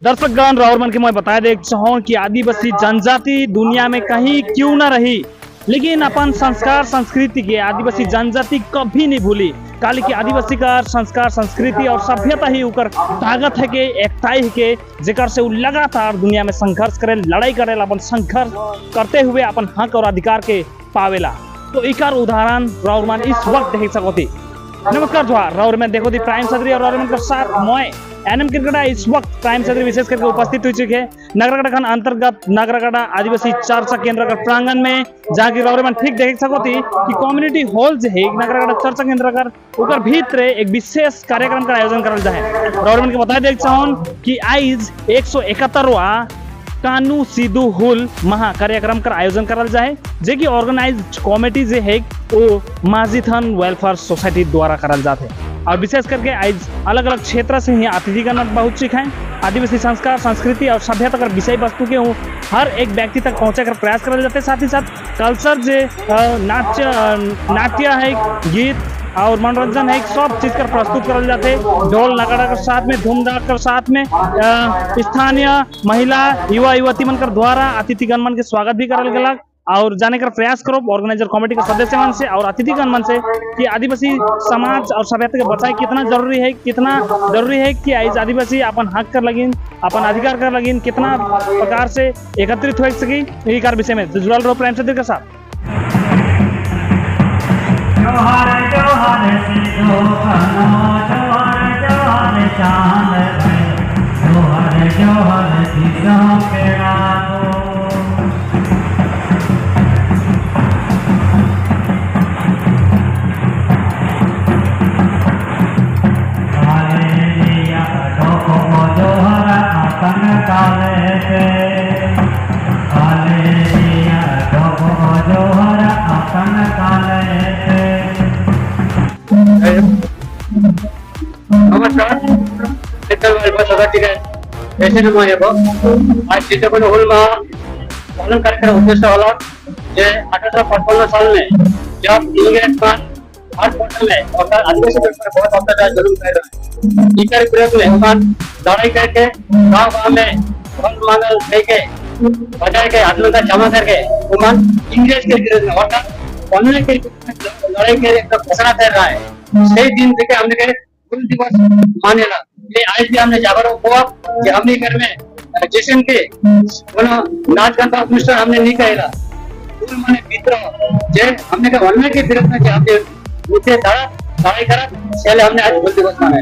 दर्शकगण, और मन के मैं बता दे चाहूँ कि आदिवासी जनजाति दुनिया में कहीं क्यों ना रही, लेकिन अपन संस्कार संस्कृति के आदिवासी जनजाति कभी नहीं भूली। काली की आदिवासी का संस्कार, संस्कृति और सभ्यता ही उकर ताकत है के एकता है के जेकर से उ लगातार दुनिया में संघर्ष करे, लड़ाई करे, अपन संघर्ष करते हुए अपन हक और अधिकार के पावेला। तो इकर उदाहरण राउरमान इस वक्त देख सकोती। नमस्कार, जोहार। राउर में देखो दी प्राइम सदरी और राउर के साथ मैं एनएम क्रिकेटा। इस वक्त प्राइम सदरी विशेष करके उपस्थित हो चुके हैं नागराकाटा खन अंतर्गत नागराकाटा आदिवासी चर्चा केंद्र का प्रांगण में, जहाँ की राउर में ठीक देख सकोती कि कम्युनिटी हॉल जो है नागराकाटा चर्चा केंद्र का, ओकर भीतर एक विशेष कार्यक्रम का आयोजन करल जाए। राउर के बता दे चाहन कि आइज 171वां कानू सिद्धू हुल महा कार्यक्रम का आयोजन करल जाए, जे कि ऑर्गेनाइज कमेटी जे है वो माझीथन वेलफेयर सोसाइटी द्वारा करल जाते है। और विशेष करके आज अलग अलग क्षेत्र से ही अतिथिगण बहुत चुके हैं। आदिवासी संस्कार, संस्कृति और सभ्यता का विषय वस्तु के हूँ हर एक व्यक्ति तक पहुँचे कर प्रयास करल जाते। साथ ही साथ कल्चर जे नाच, नाट्य है, गीत और मनोरंजन है, सब चीज कर प्रस्तुत करल जाते। ढोल नगाड़ा के साथ में, धूमधाम के साथ में स्थानीय महिला, युवा युवती मन कर द्वारा अतिथिगण मन के स्वागत भी करल गया। और जाने का प्रयास करो ऑर्गेनाइजर कमेटी के सदस्य मन से और अतिथिगण मन से कि आदिवासी समाज और सभ्यता के बचाए कितना जरूरी है, कितना जरूरी है कि आज आदिवासी अपन हक कर लगिन, अपन अधिकार कर लगिन, कितना प्रकार से एकत्रित हो सकी यही विषय में। तो जुड़ल रहो प्राइम सदर के साथ। जोहार जोहार सिद्धो कान्हो, जोहार जोहार चांद भाई, जोहार जोहार दिसोम पेड़ा को। काले डोको जोहर आतंक काले पे, काले डोको जोहर आतंक काले पे। नमस्कार। सेंट्रल वेलफेयर सोसाइटी के प्रेसिडेंट मैं हेब। आज सिद्धो हुल माह पालन कार्यक्रम उद्देश्य हलो जे 1855 साल में जब इंग्रज का भारतवर्ष में अर्थात आदिवासी पर बहुत अत्याचार जुल्म कर रहे हैं, इकर विरोध में उनका लड़ाई करके गांव गांव में फल मांगल लेके बजाय के आदमी का जमा करके उमान इंग्रेज के विरोध में अर्थात अन्याय के विरुद्ध में लड़ाई के एक घोषणा कर रहा है। সেই দিন থেকে हमने हुल दिवस मानेला। ये आज भी हमने जागरूक हुआ कि हमने घर में जैसे के कोनो नाच गान का अनुष्ठान हमने नहीं करेला। हुल माने विद्रोह, जे हमने का अन्याय के विरुद्ध में जे हमने मुझे लड़ाई करा, सेले हमने आज हुल दिवस मनाया।